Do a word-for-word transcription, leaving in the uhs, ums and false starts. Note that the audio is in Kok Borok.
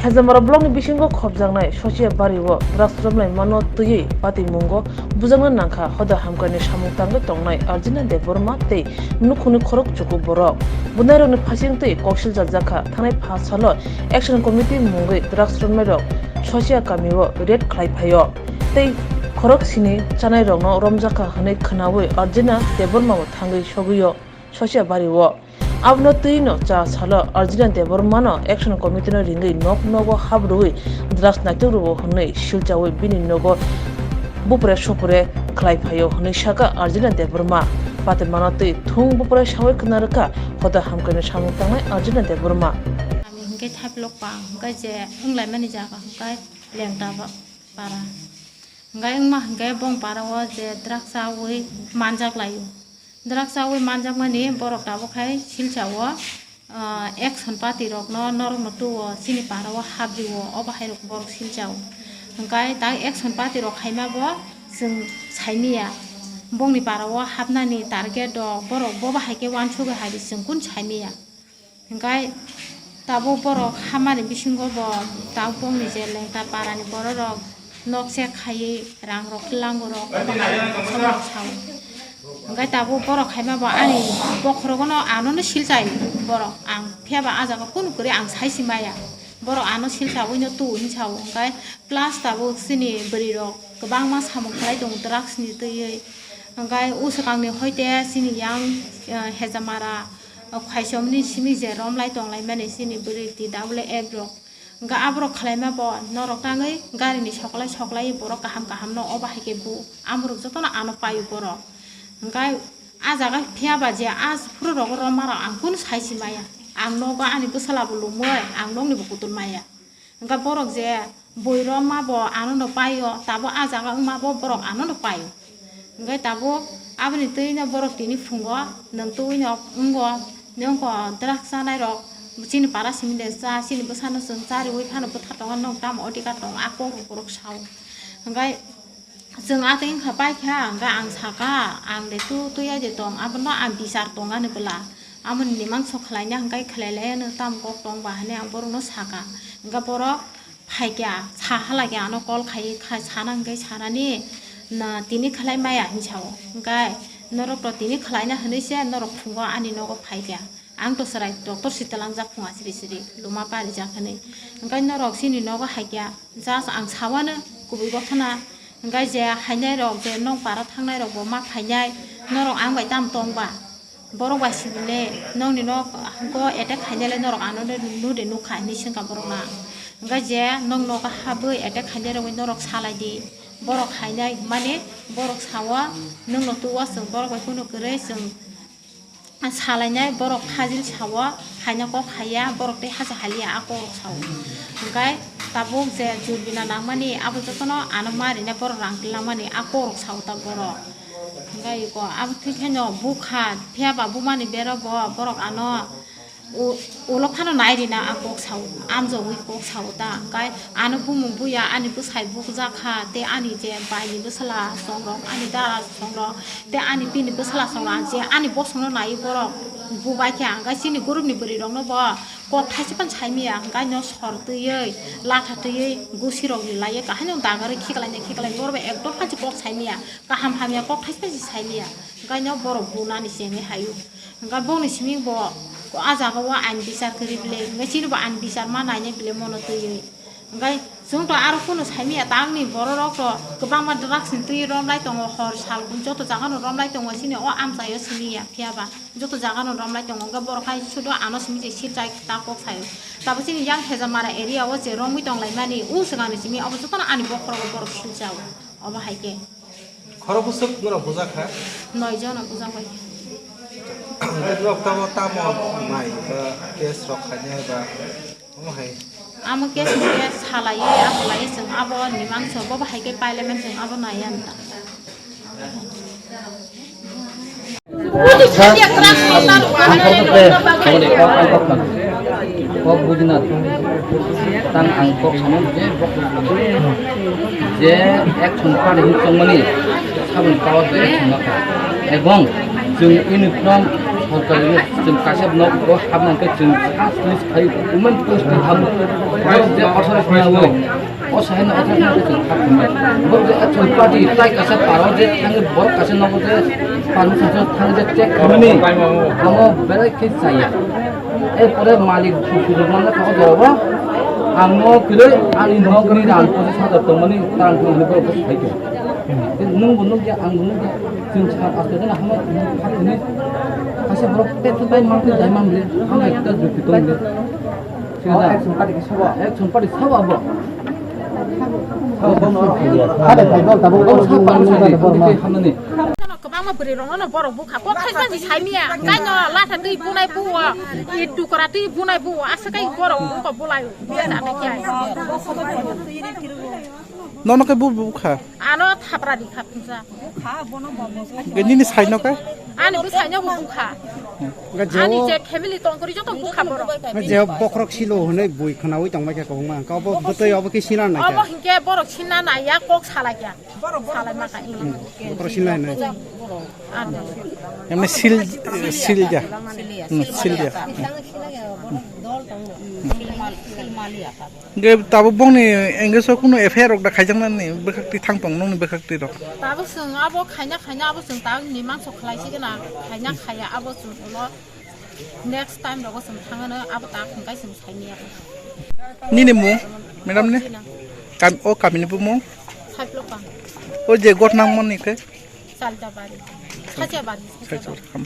Hajamara blockni bisingo khopjaknai Sosia bario drugs romlaimano twiwi patimungo bujakna nangkha hoda hamkrai samung tangwi tongnai Arjuna Debbarma tei nukhungni khorok chuku borok. Bunairokni phasing twi koksil jajakha. Thangnai pha salo Action Committee mungwi drugs romnairok Sosia kamio raid khlai phaio tei khorok sini chanairokno romjakha hwnwi khwnawi Arjuna Debbarma bo thangwi sogwio Sosia bario. Abono twino cha salo Arjuna Debbarmano Action Committee no ringwi nok nogo hap rwui drugs naitok rwo hwnwi silchaui bini nogo bupre supre khlai phaio hwnwi saka Arjuna Debbarma. Patimano twi thung bupre saui khwna rwkha hoda hamkrai samung tangnai Arjuna Debbarma. Kami hwnkhe Thaipilok pang hwnkhe je wnglaimani jaga hwnkhe Lengta ba-, para. Hwnkhe wngma hwnkhe bong para o je drugs chaui manjak laio. Drugs chaui manjakmani borok tabuk khai silchao, ah, action party rokno norokno tuo chini para o hapjio obo hai rok borok silchao. Hwnkhe tak action party rok khaima bo chwng saimaya. Bongni para o hapnani target rok borok bobo hai khe uansugwi hai di chwng kun saimaya. Hwnkhe tabuk borok hamani bisingo bo tabuk bongni je Lengta parani bororok nok chek khaiwi rang rok langurok obo hai samung sao. Hwnkhe tabuk borok khaima bo ani bokhorogono anono silchai borok ang phiyaba ah jaga kunu kwrwi ang saisi maya borok ano silchawino tu hinwi sao hwnkhe plus tabuk chini bwrwirok kwbangma samung khlai tongo drugs ni twiwi hwnkhe usukangni hoite chini yang, eh, Hejamara. O khaisomni simi je romlai tonglaimani chini bwrwi T W F rok. Hwnkhe aborok khlaima bo norok tangwi garini soklai soklai borok kaham kaham no obo hai khe bu amorok jotono ano paio borok. Hwnkhe ah jaga phiya ba je ah phuru rogo romma rok ang kunu saisi maya. Ang nogo ani bwsala bo lumui ang nokni bo kutul maya. Hwnkhe borok je bui romma bo anono paio, tabuk ah jaga wngma bo borok anono paio. Hwnkhe tabuk aboni twino borok tini phungo nwng tuino wngo, nwng ko drugs chanai rok chini para simi de cha, chini bwsano chwng chariui phano bwthar tongo, nwng tamo odhikar tongo, a kok rok borok sao. Hwnkhe chwng atwi wngkha paikha, hwnkhe ang sakha, ang de tu tuya de tong, abono ang bichar tong ani bwla. Amoni nimang sok khlaina hwnkhe khlai lai ano tam kok tong ba hwnwi ang borokno sakha. Hwnkhe borok phaikha, sa halakhe ano call khai, khai sana hwnkhe sanani na tini khlai maya hinwi sao. Hwnkhe norok to tini khlaina hwnwi se norok phungo ani nogo phaikha. Ang to chwrai doctor si twlangjak phunga siri siri luma parijak hwnwi. Hwnkhe norok chini nogo haikha, just ang sawano kubui gothana. Hwnkhe je hainai rok je nong para thangnai rok bo ma phainai, norok ang bai tam tong ba? Borok bai sibile nokni nok go attack khainai le norok ano de nu de nukha hinwi swngkha borok na. Hwnkhe je nok nogo habwi attack khainai rogwi norok salai di. Borok hainai hwnmani borok sao nwngno tuo chwng borok bai kunu kwrwi chwng salainai borok hajil sao haina kok haiya borok tei hacha haliya a kok rok sao. Hwnkhe tabuk je jurbina nangmani abo jotono ano ma rinai borok rang langmani a kok rok sao ta borok. Hwnkhe iko abo thik haino bukha phiya ba bumani bero bo borok ano u-, ulo phano nai rina a kok sao, amjogwi kok sao ta. Hwnkhe ano bumung buya ani bwsai bukjak kha, tei ani je baini bwsala songrok, ani dara songrok, tei ani bini bwsala songrok, je ani bosongno naiwi borok bubai kha. Hwnkhe chini group ni bwrwi rokno bo kok thaisa phano saimaya, hwnkhe no sor twiwi, latha twiwi, gusi rok rilaiwi, kahai no dagarwi khiklai khiklai borok ekdom phansi kok saimaya, kaham hamya kok thaisa phano saimaya, hwnkhe no borok bunani chengwi haio. Hwnkhe bongni simi bo ah jaga o ain bichar kwrwi bile, hwnkhe chini bo ain bichar ma nainai bile mono twiwi. Hwnkhe chwng to aro kunu saimaya, tangni bororok to kwbangma drugs ni twi romlai tongo, hor sal joto jaga no romlai tongo, chini o amchai o simi ya phiya ba joto jaga no romlai tongo. Hwnkhe borok hai sudo ano simi je silchai ta kok saio. Tabuk chini yang Hejamara area o je romwi tonglaimani, o swkangni simi abo jotono ani bokhorogo borok silchao, obo hai khe. Khorok bwswk norok bujak kha? Noi jona bujak bai kha. Hwnkhe norok tamo tamo nai ba case rok khainai ba omo hai? Amo case ni case salaiwi abo laiwi chwng abo ni mangso bo bahai khe parliament chwng abo naiya nta. Ang kok khe, kok bujina, tang ang kok sana je, je action party ni chongmani saboni power to action nakha, ebong chwng uniform Sorkari chwng kaisa nok o hapna khe chwng first list khai women post ni hap. Borok je authority na o, o sahai no authority na chwng hap. Borok je action party tai kaisa paro je thangwi borok kaisa nogo je permission thang je check khamani amo berai khe chaya. Erpore malik susudu mana thang jorobo ang no kwrwi ani nok ni rang pochis hajar tongmani tang thang ni borok sai khe. Nung bo nuk ya ang bo nuk ya. Chwng sa pasto jona hama hapni kaisa borok petu bai mangtwi dai mamle hama ekta jukti tong le. Action party sabo abo. Ada title tabuk. Kwbangma bwrwi rokno borok bukha kok khai jani saimia kaino latha twi bunai buo, i tukra twi bunai buo asa kai borok wngkha bulai. Nono khe bu bukha. Ano thapra di kha pungsa. Nini saino khe? Ani bwsaino bo bukha. Ani je family tongkori joto bukha borok. Je bokrok silo hwnwi bui khwnawi tongbai kha kwbangma. Ka obo bwtwi obo khe sina nai kha. Obo hinkhe borok sina nai ya kok salai kha. Salai ma kha. Bokrok sina nai. Emni sil, sil ya. Hmm, sil ya. Hingke tabuk bongni engage o kunu F I R rok da khaijaknani bwkhak twi thang tong nokni bwkhak twi rok. Tabuk chwng abo khaina khaina abo chwng tabuk ni mangso khlai si gana khaina khaya abo chwng ulo next time rogo chwng thangano abo ta khungkai chwng saini abo. Nini mung, madam ni? Kam, o kamini bumung? Saiploka. O je got nang mani khe? Chalda bari. Sacha bari. Sacha bari.